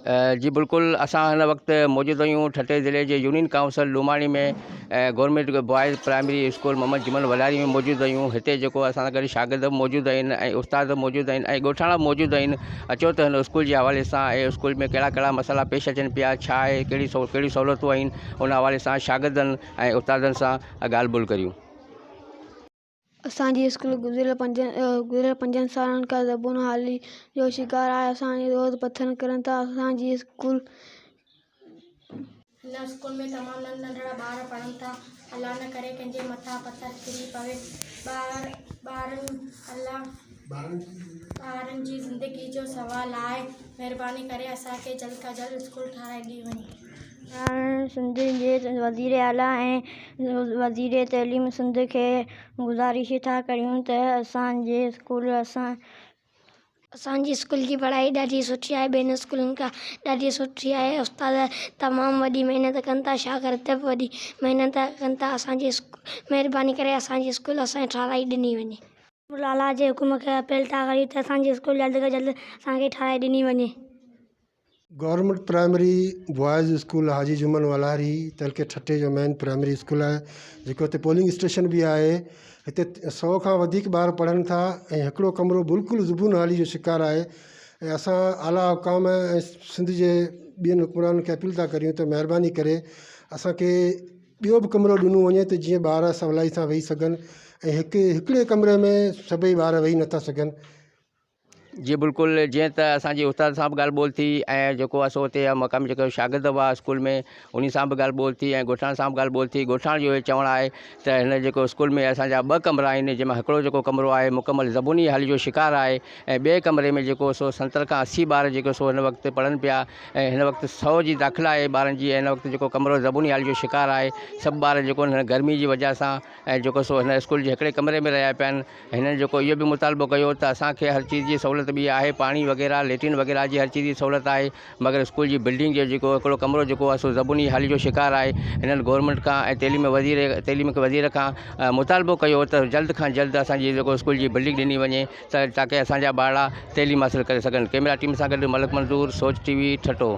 جي بلڪل اسان هن وقت موجود آهيون ٺٽي ضلعي جي union council Lumani ۾ government boys primary school Muhammad Juman Walhari ۾ موجود آهيون هتي جيڪو اسان سان گڏ شاگرد به موجود آهن ۽ استاد به موجود آهن ۽ ڳوٺاڻا به موجود آهن اچو ته هن اسڪول جي حوالي سان ۽ اسڪول ۾ ڪهڙا ڪهڙا مسئلا پيش اچن پيا ڇا آهي ڪهڙي ڪهڙيون سهولتون آهن ان حوالي سان شاگردن ۽ استادن سان ڳالهه ٻولهه ڪريون. اسان جي اسڪول گذريل پنجن گذريل پنجن سالن کان زبون حالي جو شڪار آهي اسان جي روز پٿر ڪرن ٿا اسان جي اسڪول. هن اسڪول ۾ تمام ننڍڙا ٻار پڙهن ٿا الله نه ڪري ڪنهن جي مٿان پٿر ڪري پوي ٻار ٻارن الله ٻارن جي زندگي جو سوال آهي مهرباني ڪري اسان کي جلد کان جلد اسڪول ٺاهرائي ڏني وڃي. اسان سنڌ جي وزير اعليٰ ۽ وزير تعليم سنڌ کي گذارش ٿا ڪريون ته اسان جي اسڪول اسان. اسان جي اسڪول جي پڙهائي ڏاڍي سٺي آهي ٻين اسڪولن کان ڏاڍي سٺي آهي استاد تمام وڏي محنت ڪن ٿا شاگرد به وڏي محنت ڪن ٿا اسان جي مهرباني ڪري اسان جي اسڪول اسان کي ٺاراهي ڏني وڃي. اعليٰ جي حڪم کي اپيل ٿا ڪريون ته اسان جي اسڪول جلد کان جلد اسان کي ٺاراهي ڏني وڃي. Government primary boys school Haji Juman Walhari تعلقي ٺٽي جو مين پرائمري اسڪول آهي جيڪو هتي پولنگ اسٽيشن به آهي هتي سو کان وڌيڪ ٻار پڙهن ٿا ۽ هڪڙو ڪمرو بلڪل زبون حالي جو شڪار آهي ۽ اسان اعليٰ حڪام ۽ سنڌ جي ٻين حڪمرانن کي اپيل ٿا ڪريون ته مهرباني ڪري اسانکي ٻيو به ڪمرو ڏنو وڃي ته جيئن ٻار سولائي سان ويهي سگهن ۽ هڪ هڪڙي ڪمري ۾ سڀئي ٻار ويهي نٿا سگهن. جي بلڪل جيئن ته اسان جي استاد سان به ڳالهه ٻولهه ٿي ۽ جيڪو آهي سو اتي جا مقامي جيڪي شاگرد هئا اسڪول ۾ انهي سان به ڳالهه ٻولهه ٿي ۽ ڳوٺاڻن سان به ڳالهه ٻولهه ٿي ڳوٺاڻن جو اهو چوڻ آهي ته هن جيڪو اسڪول ۾ اسان جا ٻه ڪمرا آهن جنهن مان هڪڙو جيڪو ڪمرو آهي مڪمل زبوني حالي جو شڪار آهي ۽ ٻئي ڪمري ۾ جيڪو سو ستر کان اسي ٻار جيڪو سو هن وقت پڙهن پيا ۽ هن وقت سو جي داخلا آهي ٻارن جي ۽ هن وقت جيڪو ڪمرو زبوني حالي جو شڪار آهي سڀ ٻار جيڪو هن گرمي جي وجه سان ۽ جيڪو سو هن اسڪول جي هڪڙي ڪمري ۾ رهيا پيا آهن هنن جيڪو اهو به مطالبو ڪيو ته اسان کي هر چيز جي سهولت به آهي پاڻي وغيره ليٽرين وغيره جي هر چيز جي سهولت آهي مگر اسڪول جي بلڊنگ جو جيڪو هڪڙو ڪمرو جيڪو آهي سو زبوني حالي جو شڪار آهي هنن گورنمينٽ کان ۽ تعليم وزير تعليم وزير کان مطالبو ڪيو ته جلد کان جلد اسان جي جيڪو اسڪول جي بلڊنگ ڏني وڃي ته تاڪه اسان جا ٻارڙا تعليم حاصل ڪري سگهن ڪيمرا ٽيم سان گڏ ملڪ منظور سوچ ٽي وي ٺٽو.